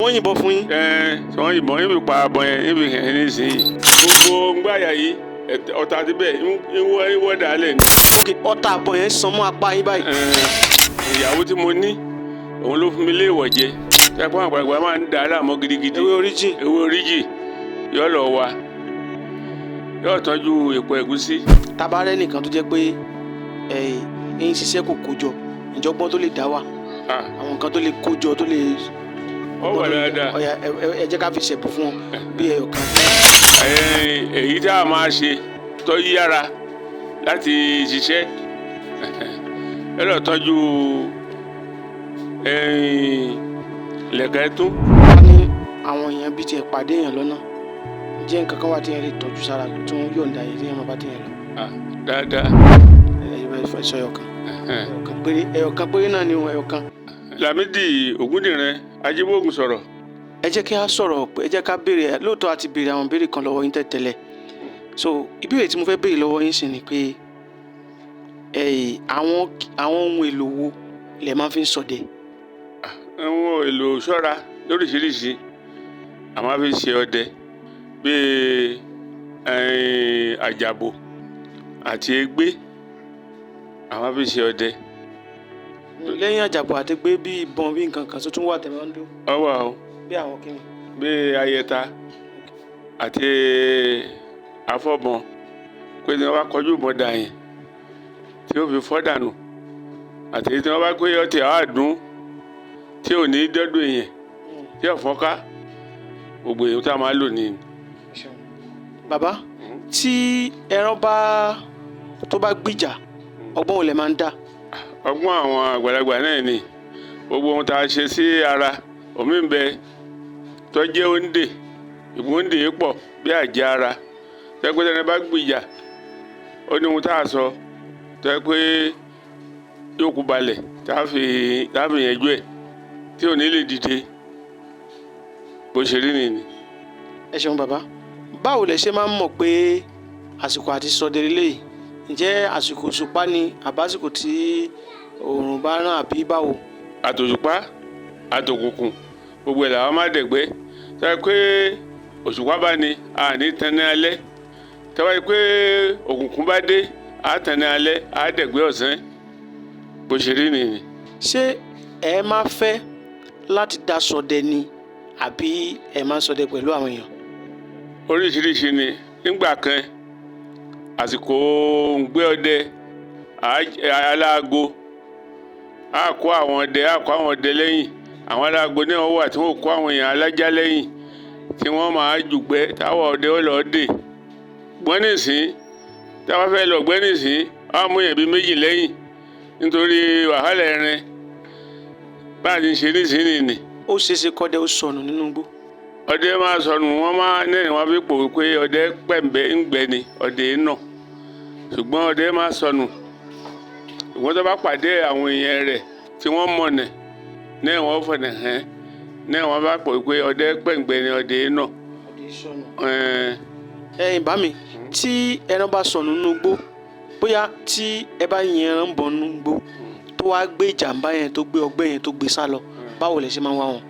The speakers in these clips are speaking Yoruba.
Wọ́n yìnbọn fún yín? Ẹ tí wọ́n yìnbọn níbi pa abọ́ yẹn níbi hẹ̀ nísìnyí. Gbogbo ngbàyà yìí, ọ̀tá ti bẹ̀ ń wọ́ dàálẹ̀ ni. Ok, ọta àbọ̀ yẹn sàn mọ́ apá yín báyìí? Ẹ, ìyàwó tí mo ní, òun ló fún mi léèwọ̀ jẹ. Tẹ́pọ́n àgbàlagbà máa ń dà á láàmú gidigidi. Ewé oríjìn. Ewé oríjì yóò lọ wa, yóò tọ́jú èpo ẹ̀gúsí. Tabarẹ́ nìkan tó jẹ́ pé ẹ̀ ń ṣiṣẹ́ kò kójọ, ìjọgbọ́n tó lè dá wà, àwọn nǹkan tó lè kójọ tó lè Ó wà dáadáa. Ọ̀yà, ẹ jẹ́ ká fi ṣẹ̀bù fún wọn bí ẹyọ kan. Èyí tá a máa ṣe tó yára láti ṣiṣẹ́, ẹ lọ tọ́jú lẹ̀kẹ́ tún. Wọ́n ní àwọn èèyàn bíi tiẹ̀ pàdé èèyàn lọ́nà, jẹ́ nǹkan kan wà tí yẹn lè tọ́jú sára tí wọ́n yọ̀ǹda yẹn tí yẹn máa bá tiẹ̀ lọ? Dáadáa. Ẹ sọ ẹyọ kan, ẹyọ kan péré, ẹyọ kan péré náà ni o, ẹyọ kan. Lámídì Ògúndìran Ajíbógun sọ̀rọ̀. Ẹ jẹ́ kí a sọ̀rọ̀, ẹ jẹ́ ká béèrè. Lóòótọ́, a ti béèrè àwọn béèrè kan lọ́wọ́ yín tẹ́tẹ́lẹ̀, so ìbéèrè tí mo fẹ́ béèrè lọ́wọ́ yín sì ni pé àwọn ohun èlò wo lẹ máa fi ń ṣọdẹ? Àwọn èlò ṣọ́ra lóríṣiríṣi a máa fi ṣe ọdẹ, bíi àjàbò àti egbé, a máa fi ṣe ọdẹ. Lẹ́yìn àjàbò àti gbé, bí ìbọn, bí nǹkan kan tó tún wà tẹ̀ máa ń lò? Ọwọ́ o. Bí àwọn kíni? Bíi ayẹta àti afọ́bọn, pé tí wọ́n bá kọjú ìbọn dà yẹn tí ó fi fọ́ dànù, àti tí wọ́n bá gbé ọtí àádùn tí ò ní dọ́dọ̀ èèyàn tí ò fọ́nká, gbogbo èyí tá a máa lò ní. Bàbá, tí ẹran bá tó bá gbìjà, ọgbọ́n wo lẹ máa ń dá? Ọgbọ́n àwọn àgbàlagbà náà ni gbogbo ohun tá a ṣe sí ara omi ń bẹ tó jẹ́ òǹdè, ìgbóǹdè pọ̀ bí àjẹ́ ara tẹ́ pé tẹ́ni bá gbìjà, ó ní ohun tá a sọ tẹ́ pé yóò kú balẹ̀, tá a fi yẹn jú ẹ̀ tí ò ní lè dìde. Bó ṣe rí nìyí. Ẹ ṣeun, bàbá. Báwo lẹ ṣe máa ń mọ̀ pé àsìkò àti ṣọdẹ lélẹ́yìí? Ǹjẹ́ àsìkò òṣùpá ni, àbásìkò tí òòrùn bá rán, àbí báwo? Àtòṣùpá àtòkùnkùn, gbogbo ẹ̀ làwọn máa dẹ̀gbẹ́. Tẹ́ pé òṣùpá bá ní, a ní tẹ̀lé alẹ́. Tẹ́ wáyé pé òkùnkùn bá dé, a tẹ̀lé alẹ́, a dẹ̀gbẹ́ ọ̀sán. Bó ṣe rí nìyí. Ṣé ẹ máa fẹ́ láti dá ṣọdẹ ni, àbí ẹ máa ń ṣọdẹ pẹ̀lú àwọn èèyàn? Oríṣiríṣi ni. Nígbà kan, àsìkò ńgbé ọdẹ aláago, á kó àwọn ọdẹ, á kó àwọn ọdẹ lẹ́yìn. Àwọn aláago náà wà tí wọ́n kó àwọn èèyàn alájá lẹ́yìn tí wọ́n máa jùgbẹ́ táwọn ọdẹ ó lọ́ọ́ dè gbọ́n. Nísìn tí a bá fẹ́ lọ gbẹ́ nísìn, á mú yẹn bíi méjì lẹ́yìn nítorí wàhálà ẹran. Bá a ti ń ṣe nísìn nìyí. Ó ṣeéṣe kọ́dẹ ó sọnù nínú igbó? Ọdẹ máa sọnù. Wọ́n máa ní wọ́n fi pòwe pé ọdẹ pẹ̀mbẹ́ ń gbẹ ni ọdẹ nà, ṣùgbọ́n ọdẹ máa sọnù. Ṣùgbọ́n tó bá pàdé àwọn èèyàn rẹ̀ tí wọ́n mọ̀nà náà, wọ́n fọ̀nà hàn náà, wọ́n bá pòwe pé ọdẹ pẹ̀ǹgbẹ ni ọdẹ nà. Ọdẹ sọnù. Ẹ̀yin bá mi, tí ẹran bá sọnù nínú igbó, bóyá tí ẹ bá yin ẹran bọ̀ nínú igbó, tó wá gbé ìjàmbá yẹn, tó gbé ọgbẹ́ yẹn, tó gbé sá lọ, báwo lẹ ṣe máa ń wá wọn?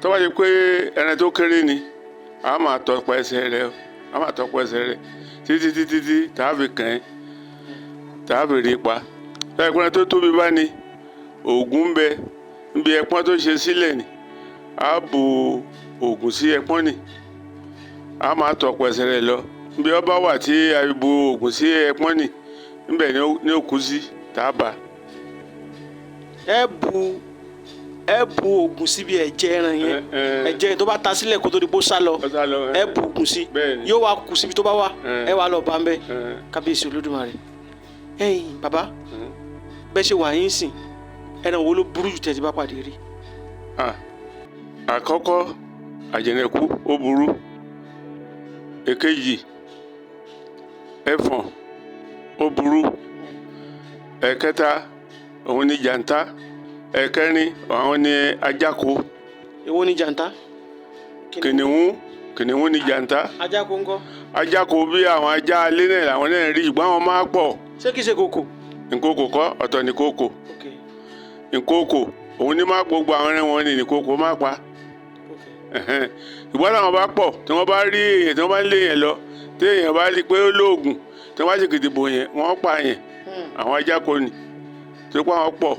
Tó bá ṣe pé ẹran tó kéré ni, a máa tọpa ẹsẹ̀ rẹ̀, a máa tọpa ẹsẹ̀ rẹ̀ títí títí tí tá a fi kàn án, tá a fi rí pa. Tó bá ṣe pé ẹran tó tóbi bá ní, oògùn ń bẹ níbi ẹpọ́n tó ṣe sílẹ̀ ni, a bu oògùn sí ẹpọ́n ni, a máa tọpa ẹsẹ̀ rẹ̀ lọ níbi ọba wà tí a bu oògùn sí ẹpọ́n ni, níbẹ̀ ni ó kú sí tá a bá. Ẹ bu oògùn síbi ẹ̀jẹ̀ ẹran yẹn, ẹ̀jẹ̀ tó bá ta sílẹ̀ kó tó di pé ó sá lọ? Ó sá lọ. Ẹ bu oògùn sí? Bẹ́ẹ̀ni. Yóò wá kú síbi tó bá wà? Ẹ. Ẹ wá lọ bá ń bẹ. Kábíyèsí Olódùmarè! Ẹ̀yin bàbá, bẹ́ẹ̀ ṣe wà yín sìn, ẹran wo ló burú jù tẹ́ ti bá pàdé rí? Ah, àkọ́kọ́, àjànàkú, ó burú. Èkejì, ẹfọ̀n, ó burú. Ẹ̀kẹta, òun ni jàǹtá. Ẹ̀kẹrin, àwọn ni ajáko. Èwo ni jàǹtá? Kìnìún, kìnìún ni jàǹtá. Ajáko ńkọ́? Ajáko, bí àwọn ajá alé náà làwọn náà rí, ṣùgbọ́n àwọn máa pọ̀. Ṣé kìí ṣe kòkò? Nkókò kọ́, ọ̀tọ̀ ní kókò. Nkókò, òun ní máa gbogbo àwọn ẹran wọn ní kókò máa pa. Ìgbọ́n táwọn bá pọ̀, tí wọ́n bá rí èèyàn, tí wọ́n bá ń lé yẹn lọ, tí èèyàn bá rí pé ó lóògùn, tí wọ́n bá sì kìtìbò yẹn, wọ́n pa yẹn. Àwọn ajáko ni tó pa wọn pọ̀.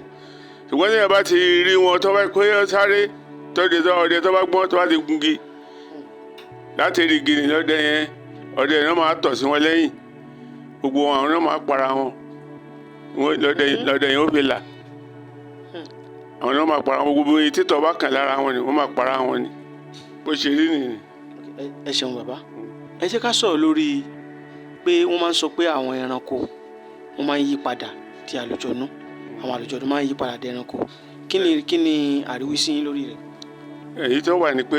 Ṣùgbọ́n tí èèyàn bá ti rí wọn, tó bá pé ó sáré tọ́jú tó ọdẹ, tó bá gbọ́n, tó bá ti gungi láti rí igi ní lọ́dẹ yẹn, ọdẹ yẹn máa tọ̀ sí wọn lẹ́yìn. Gbogbo wọn, àwọn náà máa para wọn. Lọ́dẹ yẹn ó fi là. Àwọn náà máa para wọn. Gbogbo etí títọ́ bá kàn lára wọn ni wọ́n máa para wọn ni. Bó ṣe rí nìyí. Ẹ ṣeun bàbá. Ẹ jẹ́ ká sọ̀rọ̀ lórí pé wọ́n máa ń sọ pé àwọn ẹranko wọ́n máa ń yí padà di àlùjọ̀nú, àwọn àlùjọ̀nú máa ń yí padà di ẹranko. Kí ni àríwísí yín lórí rẹ̀? Èyí tó wà ní pé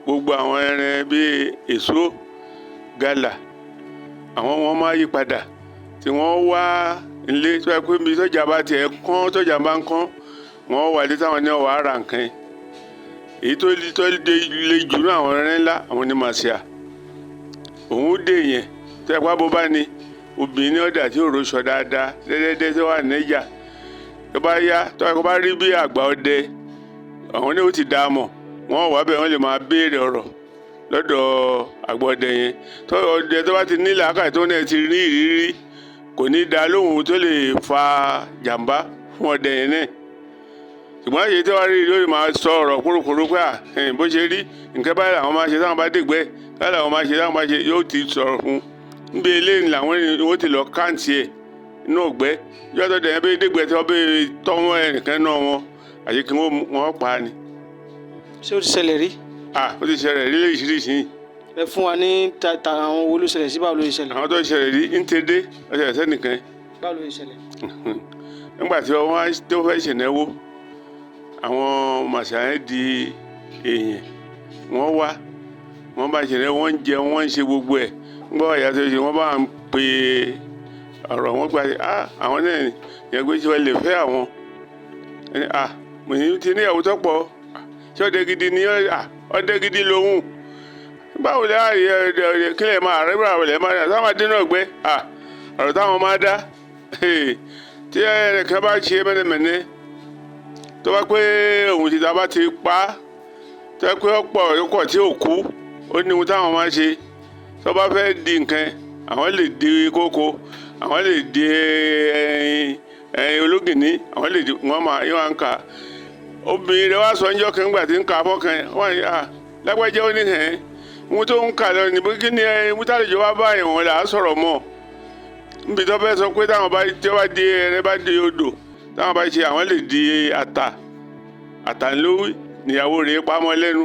gbogbo àwọn ẹran bíi èso gàlà, àwọn wọn máa yí padà tí wọ́n wá ilé tó yẹ pé ibi tọ́jà bá tiẹ̀ kán, tọ́jà bá ń kán, wọ́n wà lé táwọn ní ọ̀wá ara nǹkan. Èyí tó le jù ní àwọn ẹran ńlá, àwọn ní màsíà. Òun dè yẹn tó yẹ pé abọ́ bá ní obìnrin ní ọ̀dà tí òrò sọ dáadáa dẹ́dẹ́dẹ́ tó wà níjà, tó bá yá, tó yẹ kó bá rí bí àgbà ọdẹ, àwọn ní ó ti dá a mọ̀. Wọ́n wà bẹ́ẹ̀, wọ́n lè máa béèrè ọ̀rọ̀ lọ́dọ̀ àgbà ọdẹ yẹn. Tó ọdẹ tó bá ti ní làákàyè, tó náà ti rí ìrírí, kò ní dá lóhùn tó lè fa jàǹbá fún ọdẹ yẹn náà. Ṣùgbọ́n èyí tó wá rí lórí máa sọ ọ̀rọ̀ kúrúkúrú pé à bó ṣe rí nǹkan báyìí làwọn máa ṣe táwọn bá dègbẹ́, báyìí làwọn máa ṣe táwọn bá ṣe, yóò ti sọ̀rọ̀ fún un. Níbi eléyìí làwọn wọ́n ti lọ káǹtì ẹ̀ inú ọ̀gbẹ́. Yóò tó dẹ̀ yẹn bí dègbẹ́ tí wọ́n bẹ tọ́ wọn ẹnìkan náà wọn àti kí wọ́n pa á ni. Ṣé ó ti ṣẹlẹ̀ rí? À, ó ti ṣẹlẹ̀ rí lóríṣiríṣi. Ẹ fún wa ní ta àwọn wo ló ṣẹlẹ̀ sí, báwo ló ṣe ṣẹlẹ̀? Àwọn tó ṣẹlẹ̀ rí ń tẹ́dé, ó ṣẹlẹ̀ sẹ́nìkan. Báwo ló ṣe ṣẹlẹ̀? Nígbà tí wọ́n tó fẹ́ ṣènáwó, àwọn màṣá yẹn di èèyàn, wọ́n wá, wọ́n bá ṣènáwó, wọ́n ń jẹun, wọ́n ń ṣe gbogbo ẹ̀. Nígbà wọ́n yà tó ṣe, wọ́n bá ń pe ọ̀rọ̀ wọn gba àwọn náà yẹn pé ṣé wọ́n lè fẹ́ àwọn ẹni. Mo ní ti níyàwó tó pọ̀. Ṣé ọdẹ gidi ni? Ọdẹ gidi lòun. Báwo lè àyè ọdẹ kílẹ̀ máa rẹ́? Báwo lè máa rẹ́ táwọn máa dín náà gbé? Ọ̀rọ̀ táwọn máa dá tí ẹnìkan bá ṣe mẹ́nẹ́mẹ́nẹ́, tó bá pé òun ti ta bá ti pa á, tó bá pé ọ̀pọ̀ ọkọ̀ tí ò kú, ó ní ohun táwọn máa ṣe. Tó bá fẹ́ di nǹkan, àwọn lè di kókó, àwọn lè di ẹyin, ẹyin ológìní, àwọn lè di. Wọ́n máa yóò wá ń kà. Obìnrin rẹ̀ wá sọ ńjọ́ kan nígbà tí ń kà fọ́kàn wọ́n ní lágbájá, ó ní hẹ́n ohun tó ń kà lọ ní kí ni ohun tálejò wá bá ìwọ̀n là á sọ̀rọ̀ mọ́ níbi tó fẹ́ sọ pé táwọn bá tí wọ́n bá di ẹrẹ, bá di odò, táwọn bá ṣe, àwọn lè di ata. Ata ńlówí níyàwó rẹ̀ pamọ́ lẹ́nu,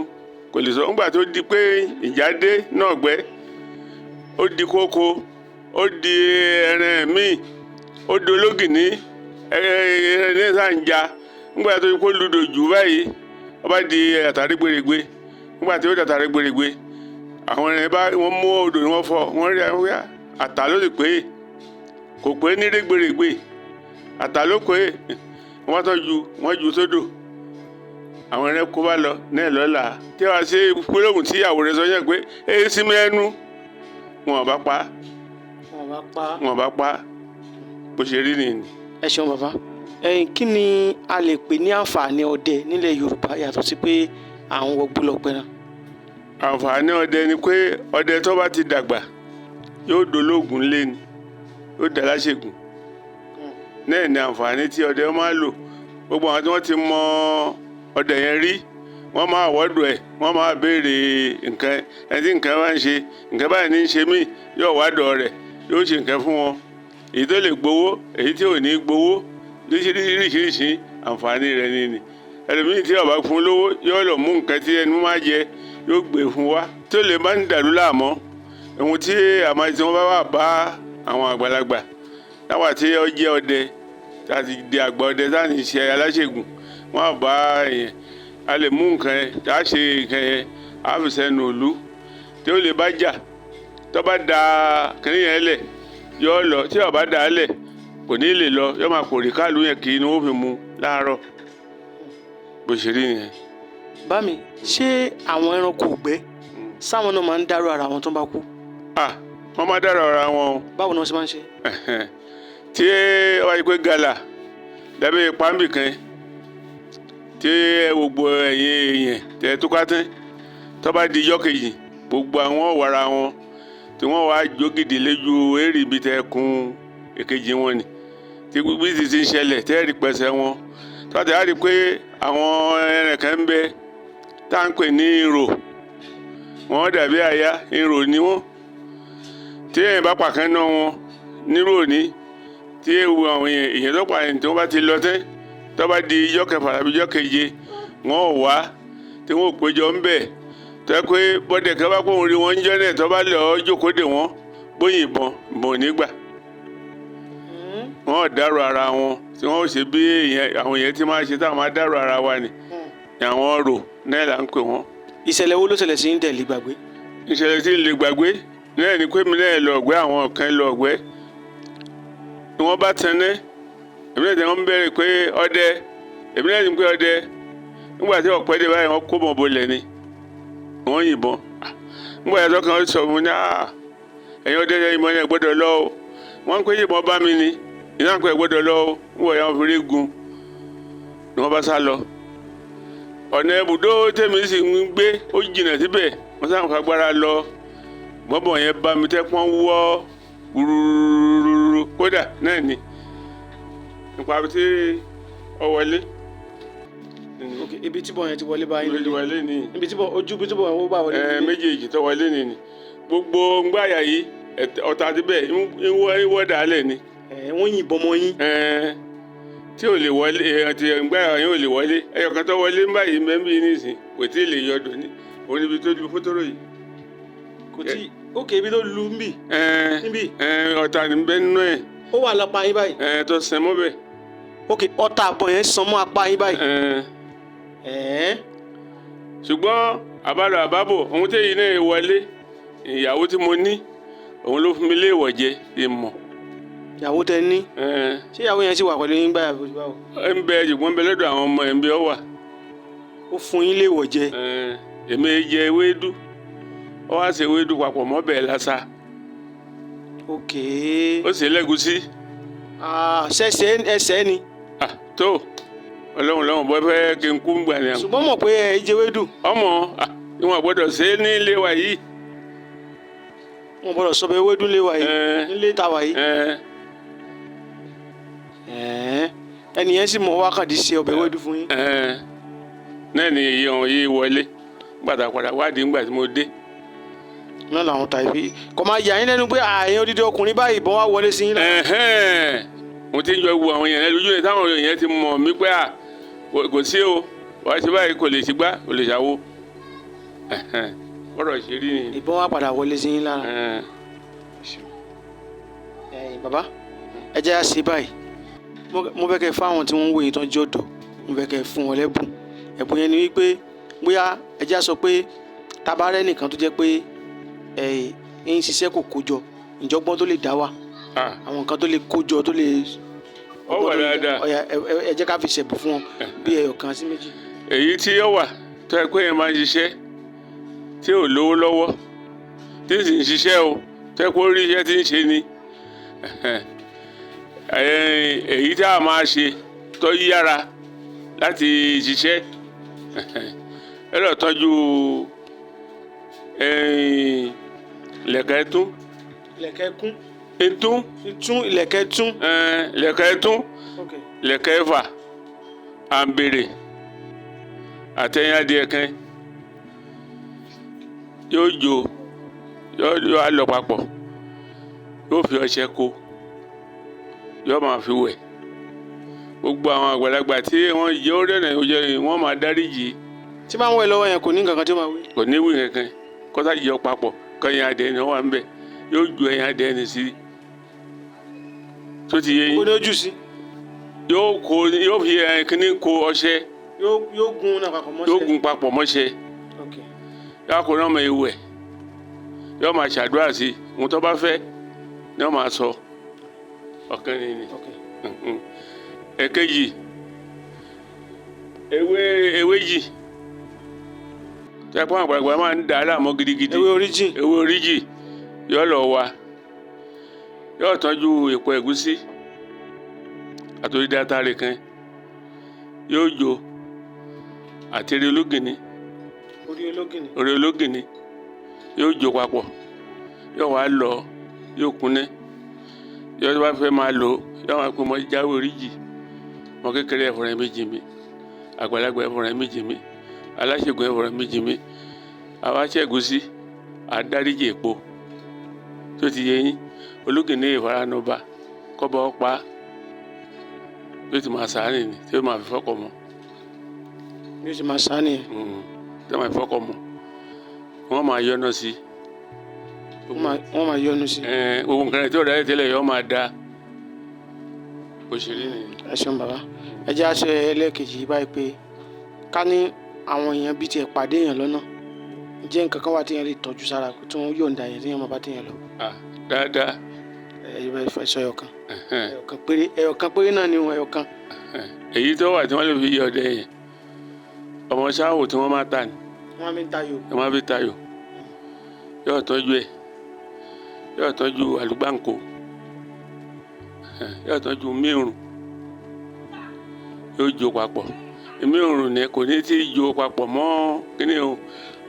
kò lè sọ. Nígbà tó di pé ìjà dé náà gbẹ́, ó di kókó, ó di ẹran míì, ó di ológìní, ẹran ní sàǹjà. Nígbà tó kó ludò jù báyìí, ó bá di àtàrí gbèrègbè. Nígbà tí ó di àtàrí gbèrègbè, àwọn ẹran bá wọ́n mú odò ni wọ́n fọ, wọ́n rí àwọn àtà ló sì pé kò pé ní rẹ́gbẹ̀rẹ́gbẹ̀, àtà ló pé. Wọ́n tọ́jú wọ́n ju sódò, àwọn ẹran kó bá lọ náà lọ́la tí wàá ṣe gbólóhùn tí ìyàwó rẹ̀ sọ yẹn pé èyí sí mi ẹnu wọn bá pa. Wọn bá pa. Wọn bá pa. Bó ṣe rí nìyí. Ẹ ṣeun bàbá. Ẹ̀yin, kí ni a lè pè ní àǹfààní ọdẹ nílẹ̀ Yorùbá yàtọ̀ sí pé à ń wọgbó lọ pẹran? Àǹfààní ọdẹ ni pé ọdẹ tó bá ti dàgbà yóò dológun lé ni, yóò dá láṣẹgùn náà ní. Àǹfààní tí ọdẹ máa lò, gbogbo àwọn tí wọ́n ti mọ ọdẹ yẹn rí, wọ́n máa wọ́dọ̀ ẹ̀, wọ́n máa béèrè nǹkan. Ẹni tí nǹkan bá ń ṣe, nǹkan báyìí ní í ṣe mí, yóò wádọ̀ rẹ̀, yóò ṣe nǹkan fún wọn, èyí tó lè gbowó, èyí tí ò ní gbowó, lóríṣiríṣi. Àǹfààní rẹ̀ ni ni ẹlòmíì tí ó bá fún lówó, yóò lọ mú nǹkan tí ẹnu máa jẹ, yóò gbé fún wa tí ó lè má ń dàlú láàmú. Ohun tí àmọ́ tí wọ́n bá wà bá àwọn àgbàlagbà táwa tí ó jẹ́ ọdẹ, tá a ti di àgbà ọdẹ, tá a ní ṣe aláṣẹgùn, wọ́n á bá yẹn, a lè mú nǹkan yẹn tá a ṣe nǹkan yẹn, a fi sẹ́nu òlu tí ó lè bá jà. Tó bá da kìnìún yẹn lẹ̀, yóò lọ. Tí ó bá da lẹ̀, kò ní lè lọ, yóò máa pòrí káàlù yẹn kì í ni wọ́n fi mu láàárọ̀. Bó ṣe rí nìyẹn. Bá mi, ṣé àwọn ẹranko ìgbẹ́ sáwọn náà máa ń dárò ara wọn tó bá kú? Ah, wọ́n máa dára ara wọn o. Báwo ni wọ́n ṣe máa ń ṣe? Tí ó wáyé pé gàlà lábẹ́ pàmbì kan tí gbogbo ẹ̀yin èèyàn tẹ̀ tó ká tán. Tó bá di ijọ́ kejì, gbogbo àwọn wàrà wọn tí wọ́n wá jógìdì lójú èrì ibi tẹ́ kun èkejì wọn ni tí bí ti ti ń ṣẹlẹ̀ tẹ́ rí pẹ̀sẹ̀ wọn. Tó ti á rí pé àwọn ẹran kan ń bẹ tá à ń pè ní ìrò, wọ́n dàbí àyà ìrò ni wọ́n. Tí èèyàn bá pàkán náà wọn nírò ní tí ewu àwọn èèyàn tó pa èèyàn tí wọ́n bá ti lọ tẹ́, tó bá di ijọ́ kẹfà tàbí ijọ́ keje, wọ́n ò wá tí wọ́n ò péjọ ń bẹ̀. Tó yẹ pé bọ́dẹ̀ kẹ́ bá kóhun rí wọn ń jọ́ náà, tó bá lọ jókòó dè wọ́n, bóyá ìbọn ìbọn ò ní gbà. Wọ́n ò dárò ara wọn tí wọ́n ò ṣe bí àwọn èèyàn ti máa ṣe táwọn máa dárò ara wa ni. Àwọn rò náà là ń pè wọ́n. Ìṣẹ̀lẹ̀ wo ló ṣẹlẹ̀ sí ń tẹ̀lé gbàgbé? Ìṣẹ̀lẹ̀ tí ń lè gbàgbé náà ni pé mi náà lọ ọ̀gbẹ́, àwọn kan lọ ọ̀gbẹ́ ni wọ́n bá tẹná. Èmi náà ti wọ́n bẹ̀rẹ̀ pé ọdẹ, èmi náà ti pé ọdẹ. Nígbà tí ọ̀pẹ dé báyìí, wọ́n kó bọ̀ bolẹ̀ ni wọ́n yìnbọn. Nígbà tí ọkàn sọ fún mi ní, ẹ̀yin ọdẹ ẹ̀yin ìbọn yẹn gbọ́dọ̀ lọ o. Wọ́n ń pè yìnbọn bá mi ni ìyá ń pè gbọ́dọ̀ lọ o. Nígbà yẹn wọ́n fi rí gun ni wọ́n bá sá lọ. Ọ̀nà ibùdó tèmi sì ń gbé ó jìnnà síbẹ̀, wọ́n sáà ń fagbára lọ. Bọ́bọ̀ yẹn bá mi tẹ́pọ́n wọ́ rúrúrúrú kódà náà ni nípa tí ọ wọlé. Ok, ibi tí bọ̀ yẹn ti wọlé báyìí Ibi tí nílé. wọlé ni. Ibi tí bọ̀ ojú ibi tí bọ̀ yẹn wọ́n bá wọlé Ẹ nílé. Méjèèjì tó wọlé ni gbogbo ngbàyà yìí ọ̀tá ti bẹ̀ ń wọ́ dàálẹ̀ ni. Ẹ wọ́n yìnbọn mọ́ yín. Ẹ tí ò lè wọlé, ẹ ti ngbàyà yẹn ò lè wọlé. Ẹyọ kan tó wọlé ń báyìí mẹ́bí nísìn kò tí ì lè yọdọ̀ ní òun níbi tó lu fótóró yìí. Kò tí, ok, ibi tó lu ń bì. Ẹ Níbí. Ẹ ọ̀tá ní bẹ́ẹ̀ nínú ẹ̀. Ó wà lápá yín báyìí. Ẹ tó sẹ́ mọ́ bẹ́ẹ̀. Ok, ọta àbọ̀ yẹn sàn mọ́ apá yín báyìí. Ẹ Ẹ̀ẹ́. Ṣùgbọ́n àbálọ àbábọ̀ ohun tí èyí náà wọlé, ìyàwó tí mo ní òun ló fún mi léèwọ̀ jẹ ìmọ̀. Ìyàwó tẹ ní? Ẹ. Ṣé ìyàwó yẹn sì wà pẹ̀lú yín gbáyà bó ti báwo? Ẹ ń bẹ, ṣùgbọ́n ń bẹ lọ́dọ̀ àwọn ọmọ ẹ̀ ń bẹ ọ wà. Ó fún yín léèwọ̀ jẹ? Ẹ, èmi jẹ ewédú, ó wá ṣe ewédú papọ̀ mọ́ bẹ́ẹ̀ lásà. Ok. Ó sì lẹ́gùsí. Ah, ṣẹ̀ṣẹ̀ ẹsẹ̀ ni? Ah, tó ọlọ́run lọ́wọ́n bọ́ fẹ́ kí n kú gbà ní àwọn. Ṣùgbọ́n mọ̀ pé ẹ jẹ ewédú. Ọmọ ìwọ̀n gbọ́dọ̀ ṣe é ní ilé wa yìí. Wọn gbọ́dọ̀ sọ pé ewédú lé wa yìí. Ẹ. Nílé ta wà yìí. Ẹ. Ẹ̀ẹ́, ẹnìyẹn sì mọ wákàtí ṣe ọbẹ̀ ewédú fún yín. Ẹ náà ni èyí ọ̀hún yìí wọlé gbàdàpadà wádìí ńgbà tí mo dé. Náà làwọn tàbí kò máa yà yín lẹ́nu pé àyìn odidi ọkùnrin báyìí ìbọn wá wọlé sí yín lára. Ẹ̀hẹ́n, mo ti ń jọ wo àwọn èèyàn lójú ẹ̀ táwọn èèyàn ti mọ̀ mí pé à kò sí o, wàá ṣe báyìí, kò lè ṣe gbá, kò lè ṣàwo. Ẹ̀hẹ́n, bọ́rọ̀ ṣe rí ni. Ìbọn wá padà wọlé sí yín lára. Ẹ̀hẹ́n. Ẹ̀yin bàbá, ẹ jẹ́ á ṣe báyìí. Mo fẹ́ kẹ́ fáwọn tí wọ́n ń wò yín tán jọ̀dọ̀, mo fẹ́ kẹ́ fún wọn lẹ́bùn. Ẹ̀bùn yẹn ni wípé bóyá ẹ jẹ́ á sọ pé tabarẹ́ nìkan tó jẹ́ pé ẹ̀ ń ṣiṣẹ́ kò kó jọ, ìjọgbọ́n tó lè dá wà, Ah, àwọn nǹkan tó lè kó jọ tó lè. Ó wà dáadáa. Ọ̀yà, ẹ jẹ́ ká fi ṣẹ̀bùn fún wọn bí ẹyọ kan sí méjì. Èyí tí ó wà tó ẹ pé yẹn máa ń ṣiṣẹ́ tí ò lówó lọ́wọ́, tí sì ń ṣiṣẹ́ o, tó ẹ pé ó rí iṣẹ́ tí ń ṣe ni. Ẹ̀hẹ́n. Èyí tí a máa ṣe tó yára láti ṣiṣẹ́. Ẹ̀hẹ́n. Ẹ lọ tọ́jú lẹ̀kẹ́ tún. Ìlẹ̀kẹ̀ kún. Tún. Tún ìlẹ̀kẹ̀ tún. Lẹ̀kẹ́ tún. Ok. Lẹ̀kẹ́ fà àǹbèrè àtẹ̀yìn adìẹ kan yóò jó, yóò á lọ papọ̀, yóò fi ọṣẹ kó, yóò máa fi wẹ̀. Gbogbo àwọn àgbàlagbà tí wọ́n jẹ́ ó rẹ̀rẹ̀ jẹ́ wọ́n máa dáríjì. Tí máa ń wẹ̀ lọ́wọ́ yẹn, kò ní nǹkan kan tí ó máa wí. Kò ní wí kankan, kọ́sá jọ papọ̀ kọ́yìn adìẹ ni wọ́n wà ń bẹ̀, yóò ju ẹyin adìẹ ni sí tó ti yé Ó yín. ní ojú sí. Yóò kó, yóò fi ẹyin kíní kó ọṣẹ. Yóò gún náà papọ̀ mọ́ṣẹ́. Yóò gún papọ̀ mọ́ṣẹ. Ok. Yóò kó náà máa wẹ̀, yóò máa ṣàdúrà sí i, ohun tó bá fẹ́ ni wọ́n máa sọ. Ọ̀kan ni. Ok. Èkejì, ewé jì tẹ́pọ́n àgbàlagbà máa ń dà á láàmú gidigidi. Ewé oríjìn. Ewé oríjì yóò lọ wa, yóò tọ́jú èpo ẹ̀gúsí àtòrí dátàrí kan, yóò jó àti eré ológìní. Orí ológìnní. Orí ológìnní yóò jó papọ̀, yóò wá lọ, yóò kúnná, yóò bá fẹ́ máa lò, yóò máa pè mọ́ jáwé oríjì mọ́ kékeré ẹ̀fọ́rẹ́ méjì mi, àgbàlagbà ẹ̀fọ́rẹ́ méjì mi, aláṣẹ̀gùn ẹ̀fọ́rẹ́ méjì mi, àwa ṣẹ́gun sí àdáríjì èpo tó ti yẹ yín. Ológìnní ìfaranọba kọ́ba ọ̀pá yóò ti máa sàánì ni tí yóò máa fi fọ́kọ̀ mọ́. Bí ó ṣe máa sá nìyẹn. Tí wọ́n máa fi fọ́kọ̀ mọ́, wọ́n máa yọ́nà sí i. Wọ́n máa yọnu sí i. Gbogbo nǹkan rẹ̀ tí ò dáa tẹ́lẹ̀ yọ máa da òṣèré nìyẹn. Ẹ ṣeun bàbá. Ẹ jẹ́ àṣẹ ẹlẹ́ẹ̀kejì yìí báyìí pé ká ní àwọn èèyàn bíi tiẹ̀ pàdé èèyàn lọ́nà, ǹjẹ́ nǹkan kan wà tí èèyàn lè tọ́jú sára tí wọ́n yọ̀ǹda yẹn tí èèyàn máa bá téèyàn lọ? Ah, dáadáa. Ẹ bẹ fẹ́ sọ ẹyọkan, ẹyọkan péré, ẹyọkan péré náà ni wọn, ẹyọkan. Èyí tó wà tí wọ́n lè fi yọ ọdẹ yẹn, ọmọ sáwò tí wọ́n máa ta ni. Wọ́n fi ń tayò. Wọ́n máa fi tayò, yóò tọ́jú ẹ̀, yóò tọ́jú àlùgbàǹkó, yóò tọ́jú mírùn, yóò jó papọ̀. Mírùn ni kò ní tí jó papọ̀ mọ́ kíní o,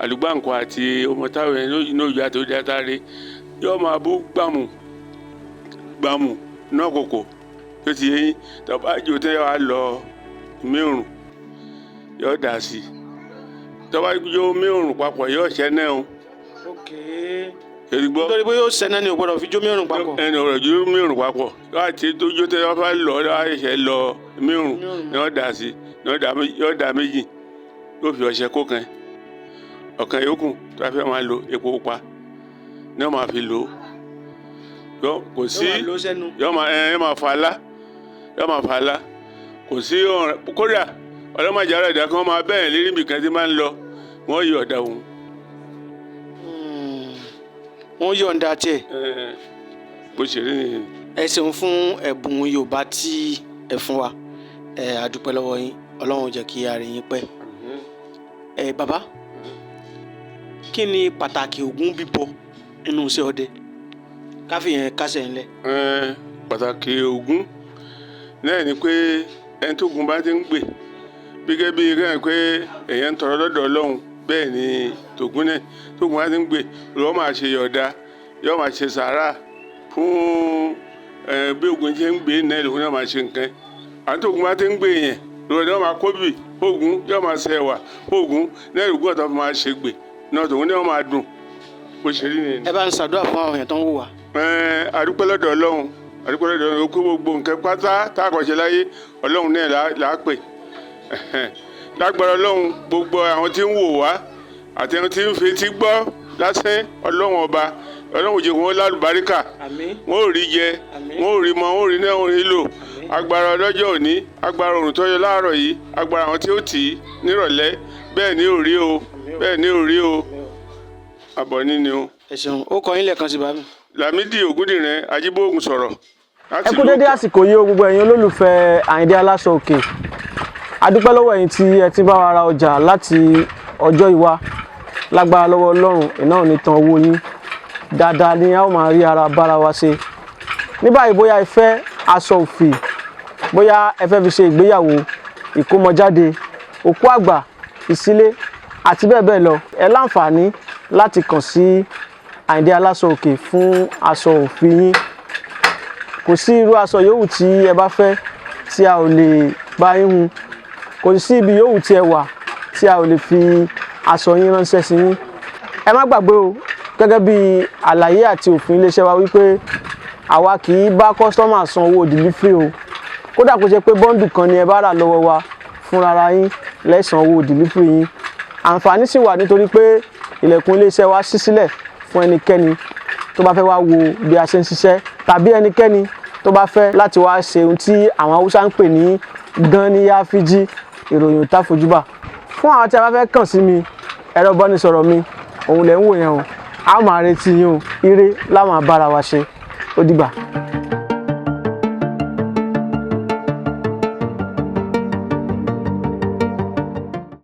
àlùgbàǹkó àti ọmọ táwọn yẹn ní òjò àti òjò àtàrí yóò máa bú gbàmù gbàmù náà kòkò tó ti yẹ yín. Tọ́ba jò tẹ́ wàá lọ mírùn, yóò dà sí tọ́ba jó mírùn papọ̀, yóò ṣẹ́ náà o. Ok. Èyí gbọ́. Nítorí pé yóò sẹ́nà ni ò gbọ́dọ̀ fi jó mírùn papọ̀. Ẹni ọ̀rọ̀ jó mírùn papọ̀ láti tó jó tẹ́ wọ́n fẹ́ lọ, wọ́n ṣẹ̀ lọ mírùn ni wọ́n dà sí ni wọ́n dà yóò dà méjì, yóò fi ọṣẹ kó kan ọ̀kan yòókù tó a fẹ́ máa lo epo pupa ni wọ́n máa fi lò ó. Kò sí Yóò máa lò ó sẹ́nu. Yóò máa ẹ yóò máa fa alá, yóò máa fa alá. Kò sí ọ̀rẹ́ kódà ọlọ́mọdé ara ìdá kan máa bẹ́ẹ̀ lérí nìkan tí máa ń lọ, wọ́n yọ ọ̀dà òun. Wọ́n yọ̀ǹda tiẹ̀. Bó ṣe rí nìyẹn. Ẹ ṣeun fún ẹ̀bùn Yorùbá tí ẹ fún wa. Ẹ a dúpẹ́ lọ́wọ́ yín. Ọlọ́run jẹ́ kí a rí yín pẹ́. Ẹ bàbá, kí ni pàtàkì Ògún bíbọ nínú iṣẹ́ ọdẹ? Káfí yẹn kásẹ̀ ńlẹ̀. Pàtàkì Ògún náà ni pé ẹni tó gun bá ti ń gbè bí gẹ́gẹ́ bí kẹ́hìn pé èèyàn ń tọrọ lọ́dọ̀ Ọlọ́run, bẹ́ẹ̀ ni tògún náà tó gun bá ti ń gbè lọ́wọ́ máa ṣe yọ̀ọ̀da, yóò máa ṣe sàárà fún bí Ògún ṣe ń gbè náà lòun náà máa ṣe nǹkan. Àti tó gun bá ti ń gbè yẹn lọ́wọ́ yóò máa kóbì fóògùn, yóò máa ṣe ẹ̀wà fóògùn náà, lògùn ọ̀tọ̀ fi máa ṣe gbè náà, tòun náà máa dùn. Bó ṣe rí nìyẹn. Ẹ bá ń ṣàdúrà fún àwọn èèyàn tó ń wò wá. Adúpẹ́ lọ́dọ̀ Ọlọ́run, adúpẹ́ lọ́dọ̀ Ọlọ́run kó gbogbo nǹkan pátá tá a kàn ṣe láyé, Ọlọ́run náà là á pè. Lágbára Ọlọ́run, gbogbo àwọn tí ń wò wá àti àwọn tí ń fetí gbọ́ lásán, Ọlọ́run ọba, Ọlọ́run jẹ́ wọn lálùbáríkà. Àmín. Wọn ò rí jẹ. Àmín. Wọn ò rí mọ, wọn ò rí náà, wọn ò rí lò. Agbára ọlọ́jọ́ òní, agbára òrùn tó yọ láàárọ̀ yìí, agbára àwọn tí ó tì í nírọ̀lẹ́, bẹ́ẹ̀ ni ò rí o, bẹ́ẹ̀ ni ò rí o, àbọ̀ níní o. Ẹ ṣeun. Ó kọ yín lẹ́ẹ̀kan sí, bàbá mi. Lámídì Ògúndìrán Ajíbóògùn sọ̀rọ̀ Ẹ kú dédé àsìkò yìí o, gbogbo ẹ̀yin olólùfẹ́ Àyìndé Aláṣọ Òkè. A dúpẹ́ lọ́wọ́ ẹ̀yin tí ẹ ti bá wa ra ọjà láti ọjọ́ ìwá. Lágbára lọ́wọ́ Ọlọ́run, iná ò ní tan owó yín. Dáadáa ni a ó máa rí ara bára wa ṣe ní báyìí. Bóyá ẹ fẹ́ aṣọ òfì, bóyá ẹ fẹ́ fi ṣe ìgbéyàwó, ìkómọjáde, òkú àgbà, ìsílé àti bẹ́ẹ̀ bẹ́ẹ̀ lọ, ẹ láǹfààní láti kàn sí Àyìndé Aláṣọ Òkè fún aṣọ òfì yín. Kò sí irú aṣọ yòówù tí ẹ bá fẹ́ tí a ò lè bá yín hun. Kò sí ibi yòówù tí ẹ wà tí a ò lè fi aṣọ yín ránṣẹ́ sí yín. Ẹ má gbàgbé o, gẹ́gẹ́ bí àlàyé àti òfin iléeṣẹ́ wa wípé àwa kì í bá customer san owó delivery o. Kódà kó ṣe pé bundle kan ni ẹ bá rà lọ́wọ́ wa, fúnra yín lẹ́sàn owó delivery yín. Àǹfààní sì wà nítorí pé ilẹ̀kùn iléeṣẹ́ wa ṣí sílẹ̀ fún ẹnikẹ́ni tó bá fẹ́ wá wo bí a ṣe ń ṣiṣẹ́, tàbí ẹnikẹ́ni tó bá fẹ́ láti wá ṣe ohun tí àwọn Haúsá ń pè ní gan ní yáfíjí. Ìròyìn ò tá fojúbà. Fún àwọn tí a bá fẹ́ kàn sí mi, ẹ̀rọ ìbánisọ̀rọ̀ mi òun lẹ̀ ń wò yẹn o. A ó máa retí yín o. Ire láwọn abára wa ṣe. Ó dìgbà.